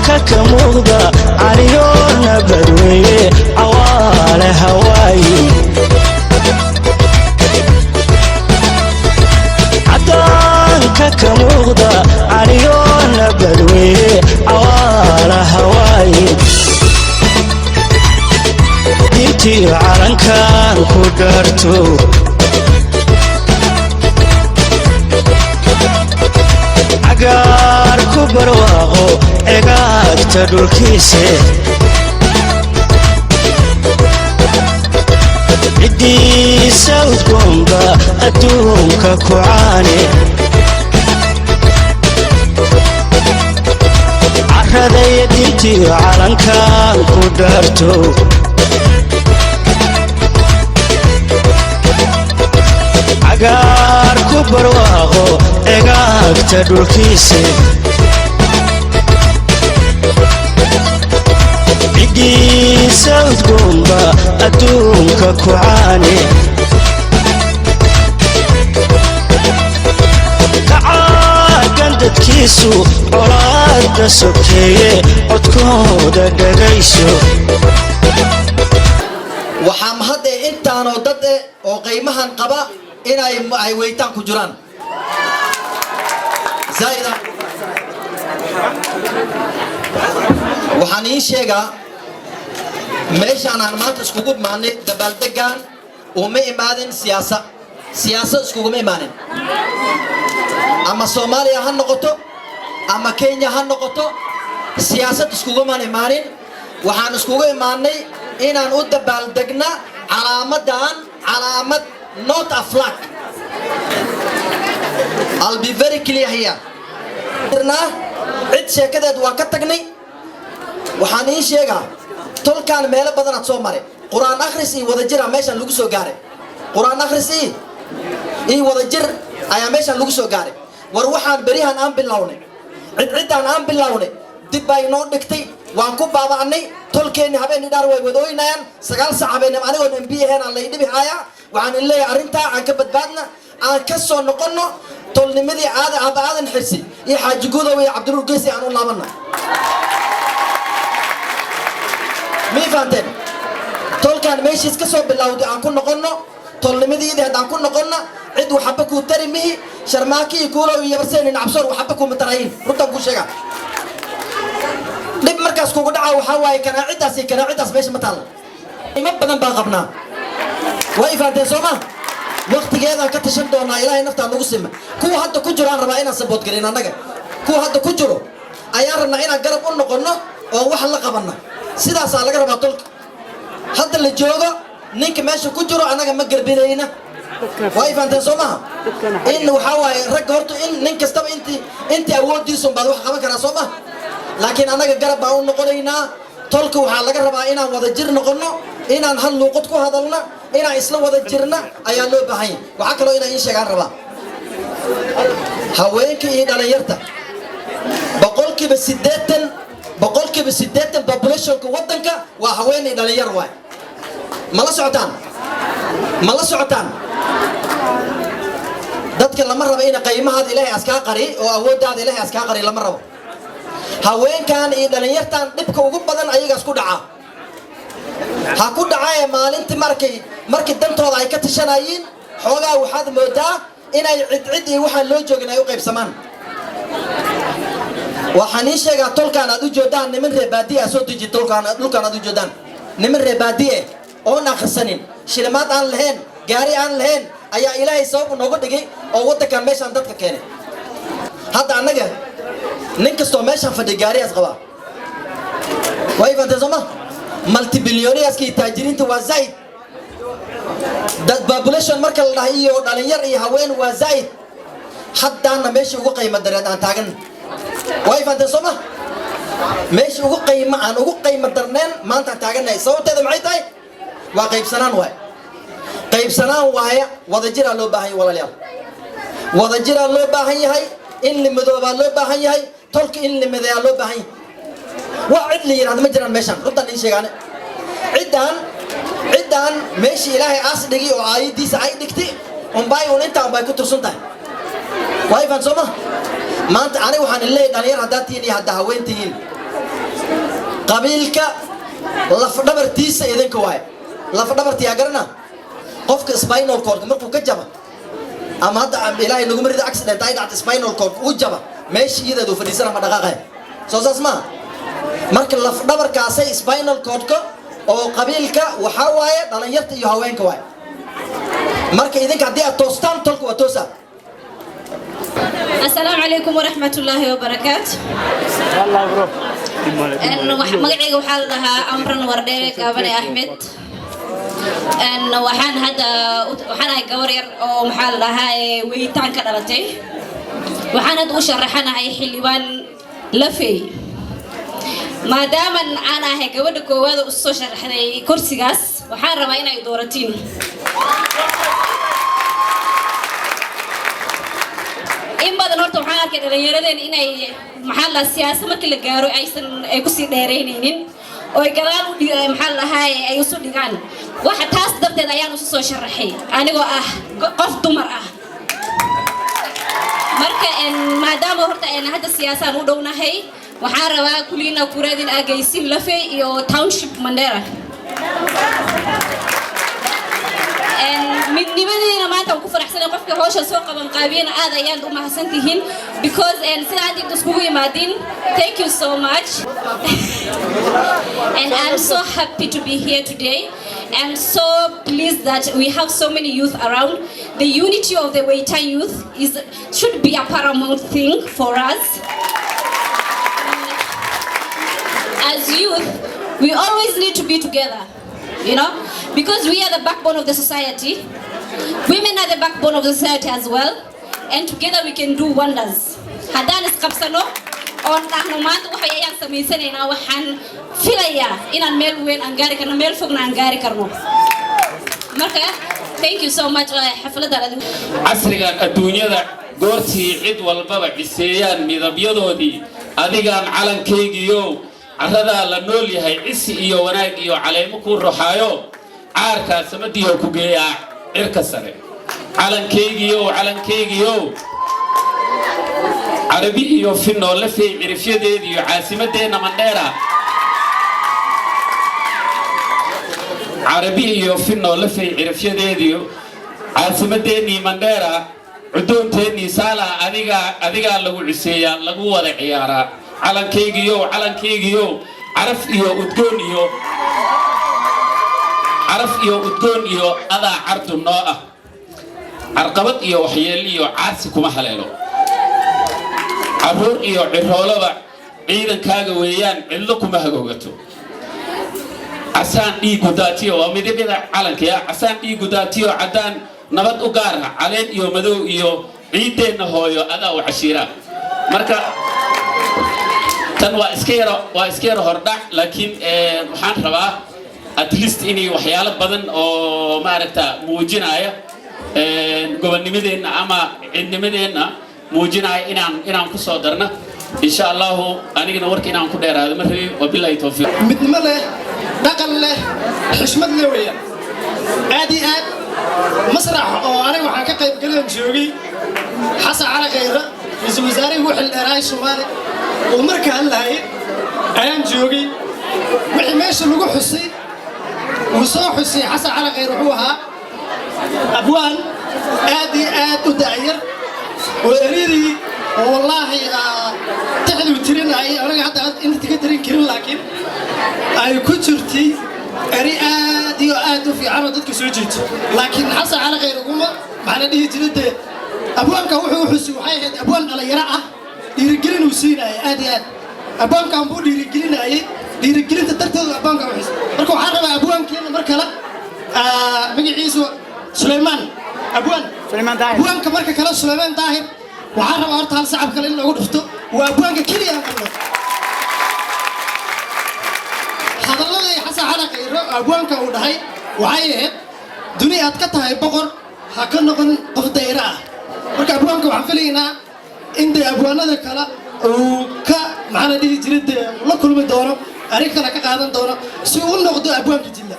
Caddaanka ka muuqda caliyo nabadweeye, cawaale hawaayi. Caddaanka ka muuqda caliyo nabadweeye, cawaale hawaayi. Diintiyo calankan ku dhaarto, cagaar ku barwaaqo cegaagta dhulkiise. Ciddiisa udgoonba adduunka ku caane. Caradaya diintiyo calankan ku dhaarto, cagaar ku barwaaqo cegaagta dhulkiise. Ciddiisa udgoonba adduunka ku caane. Kacaagan dadkiisu colaadda sokeeye, codkooda dhagayso. Waxaa mahad ee intaanoo dad eh oo qiimahan qaba inay ay weytaan ku jiraan zaa'ida. Waxaan iin sheegaa, meeshaan aan maanta iskugu imaanay dabaaldegan uma imaadin siyaasa, siyaasad iskuguma imaanin. Ama Soomaaliya ha noqoto ama Kenya ha noqoto, siyaasad iskugumaan imaanin. Waxaan iskugu imaanay inaan u dabaaldegna calaamadan, calaamad, not a flag. I'll be very clear here. Cid sheekadeed waa ka tagnay. Waxaan iin sheegaa, tolkaan meelo badanaad soo maray. Qur-aan akhris iyo wadajira meeshaan lagu soo gaaray. Qur-aan akhris iyo wadajir ayaa meeshaan lagu soo gaaray. War waxaan berihan aan bilownay, cidciddaan aan bilownay, dib bay noo dhigtay, waan ku baaba'nay. Tolkeenni habeenii dhaar way wadooynayaan. 9 sac habeenimo anigoon MP ahayn aan lay dhibi haayaa. Waxaan in leeyahay, arrintaa aan ka badbaadna, aan ka soo noqonno tolnimadii aada aaba Aadan Xirsi iyo Xaaji Gudow iyo Cabdinuur Geesi aan u laabanna. Mii fahanteen? Tolkaan meeshiis ka soo bilowday aan ku noqonno, tolnimadii haddaan ku noqonna, cid waxba kuu tari mihi. Sharmaaki iyo Kuulow iyo Yabarseen Nacabsoor waxba kuuma tarayin. Runtaan kuu sheegaa, dhib markaas kugu dhaca waxaa waaye kanaaciddaas iyo kanaaciddaas meesha ma taalla. Imo badan baan qabnaa. Waa i fahanteen, soo ma? Waktigeedaan ka tashan doonaa, Ilaahay naftaa nagu sima. Kuwa hadda ku jiro aan rabaa inaan support garin annaga. Kuwa hadda ku jiro ayaan rabnaa inaan garab u noqonno oo wax la qabanna. Sidaasaa laga rabaa tolka hadda la joogo. Ninka meesha ku jiro annaga ma garbinayna. Waa i fahanteen, soo maha? In waxaa waaye ragga horta in nin kastaba intii awooddiisun baad wax qaban karaa, soo maha? Laakiin annaga garab baan u noqonaynaa. Tolka waxaa laga rabaa inaan wada jir noqonno, inaan hal luuqad ku hadalna, inaan isla wada jirna ayaa loo baahan yahay. Waxaa kaloo inaan ii sheegaan rabaa, haweenka iyo dhalinyarta, 80%, 80% populationka waddanka waa haween iyo dhalinyar waay. Ma la socotaan? Ma la socotaan? Dadka lama rabo ina qaymahaada Ilaahay askaa qari oo awooddaada Ilaahay askaa qari, lama rabo. Haweenkan iyo dhalinyartan dhibka ugu badan ayagaas ku dhaca. Ha ku dhacaaye, maalintii markii dantooda ay ka tashanayiin, xoogaa waxaad moodaa inay cidcid iyo waxaan loo joogin ay u qaybsamaan. Waxaan ii sheegaa, tolkaan aad u joodaan niman reebaadiye ah soo deji. Tolkaan, dhulkaan aad u joodaan, niman reebaadiye oon akhrisanin, shilimaad aan lahayn, gaari aan lahayn ayaa Ilaahay sabab nooga dhigay oo waddankan meeshaan dadka keenay. Hadda annaga nin kastoo meeshaan fadhiya gaariyaas qabaa. Waa i fahanteen, soo ma? Multibillionaires-ka iyo taajiriinta waa zaid. Dad population marka la dhahay iyo dhalinyar iyo haween waa zaid. Haddaana meeshii ugu qiimo dareed aan taagan. Waa i fahanteen, soo ma? Meeshii ugu qiimo aan ugu qiimo darneen maantaan taagannahay. Sababteeda maxay tahay? Waa qaybsanaan waay, qaybsanaan waaya. Wadajiraa loo baahan yahay, walaalayaal. Wadajiraa loo baahan yahay. In la midoobaa loo baahan yahay. Tolka in la mideeyaa loo baahan yahay. Wax cid la yidhahdo ma jiraan meeshaan. Runtaan ii sheegaane, ciddaan meeshii Ilaahay aas dhigi oo aayaddiisa ay dhigtay unbay un intaa unbay ku tursan tahay. Waa ifaan, soo ma? Maanta aniga waxaan leeyahay, dhalinyar haddaad tihiin iyo haddaa haween tihiin. Qabiilka lafdhabartiisa idinka waaye. Lafdhabarti yaa garana? Qofka spinal cord markuu ka jaba, ama hadda Ilaahay naguma rida, accident ay dhacdo, spinal cord uu jaba, meesha iyadeed uu fadhiisana, ma dhaqaaqaya. Soo saas maaha? Marka lafdhabarkaasay, spinal cordka oo qabiilka, waxaa waaye dhalinyarta iyo haweenka waaye. Marka idinka haddii aad toostaan, tolka waa toosa. Asalaamu calaykum waraxmat ullaahi wabarakaatu. Magacayga waxaa la dhahaa Amran Wardheere Gaabane Axmed. Waxaan hadda waxaan ahay gabar yar oo, maxaa la dhahaa, Weyitaan ka dhalatay. Waxaan hadda u sharaxanahay xildhibaan Lafey. Maadaaman aan ahay gabadha koowaad oo usoo sharaxday kursigaas, waxaan rabaa inay dooratiin. In badan horta waxaan arkay dhalinyaradeen inay, maxaa la, siyaasad markii la gaaro aysan ay kusii dheeraynaynin oo ay gadaal u dhig, maxaa la dhahaa, ay isu dhigaan. Waxa taas darteed ayaan isu soo sharaxay anigoo ah qof dumar ah. Marka maadaama horta hadda siyaasaan u dhownahay, waxaan rabaa kulliina kureedin aa geysin Lafey iyo township Mandera. Midnimadiina maanta waan ku faraxsanay. Qofka hawsha soo qaban qaabiyana aad ayaan u mahadsan tihiin, because sida aad inta iskugu yimaadin. Thank you so much, and I'm so happy to be here today. I'm so pleased that we have so many youth around. The unity of the Waitan youth is should be a paramount thing for us. As youth, we always need to be together, because we are the backbone of the society. Women are the backbone of the society as well, and together we can do wonders. Haddaan isqabsano oon dhahno maanta waxay ayaan samaysanaynaa, waxaan filayaa inaan meel weyn aan gaari karno, meel fogna aan gaari karno. Marka thank you so much, xafladan adigu. Casrigan adduunyada goortii cid walbaba ciseeyaan midabyadoodii, adigaan calankaygiyow carradaa la nool yahay, cisi iyo wanaag iyo caleemo kuu ruxaayo, caarkaa samadiioo ku geeyaa cirka sare. Calankaygiyow, calankaygiyow, Carabi iyo Finoo, Lafey cirifyadeed iyo caasimadeenna Mandheera. Carabi iyo Finoo, Lafey cirifyadeediyo caasimadeennii Mandheera, cuddoonteennii Saala, adigaa adigaa lagu ciseeyaa, lagu wada ciyaaraa. Calankaygiyow, calankaygiyow, caraf iyo udgoon iyo caraf iyo udgoon iyo adaa cardu noo ah, carqabad iyo waxyeel iyo caasi kuma haleelo. Carruur iyo ciroolaba ciidankaaga weeyaan, cidlo kuma hagoogato. Casaan dhiigu daatiyo waa midabyada calanka ya, casaan dhiigu daatiyo, caddaan nabad u gaara, caleen iyo madow iyo ciiddeenna hooyo, adaa u cashiira. Marka tan waa iska yaro hordhac, laakiin waxaan rabaa at least inay waxyaalo badan oo maaragta muujinaya gobonnimadeenna ama cidnimadeenna muujinaya inaan ku soo darna, insha Allahu. Anigana warka inaan ku dheeraado ma rabin. Wabilahi towfiiq. Midnimo leh, dhaqan leh, xishmad leh weeyaan. Aad iyo aad masrax oo aniga waxaan ka qayb galeen joogay Xasan Cali Khayre, ra-iisul wasaarihii ugu xildheeraay Soomaali, uu marka hadlaayay ayaan joogay. Wixii meesha lagu xusay, uu soo xusay Xasan Cali Khayre, wuxuu ahaa abwaan aad iyo aad u da'yar oo eryadii oo wallaahi tixduu tirinayay aniga hadda inta ka tirin karin, laakiin ay ku jirtay eri aad iyo aad u fiican oo dadka soo jiito. Laakiin Xasan Cali Khayr uguma, maxaa la dhihi jiray, dee abwaanka wuxuu u xusay waxay ahayd abwaan dhalinyaro ah, dhiirigelin uu siinayay. Aad iyo aad abwaankan buu dhiirigelinayay, dhiirigelinta darteedu abwaankan u xusay. Marka waxaan rabaa abwaankeena mar kale, magaciisu Suleymaan, abwaan abwaanka marka kale Suleymaan Daahir. Waxaan rabaa horta hal sacab kale in loogu dhufto. Waa abwaanka keliya aan qabno. Hadalladii Xasan Cali Khayro abwaanka uu dhahay waxay ahayd: "Duni aad ka tahay boqor, ha ka noqon qof dayro ah." Marka abwaanka waxaan filaynaa in dee abwaanada kale uu ka, maxaa la dhihi jiray, dee la kulmi doono, arrin kale ka qaadan doono si uu u noqdo abwaanka jilla.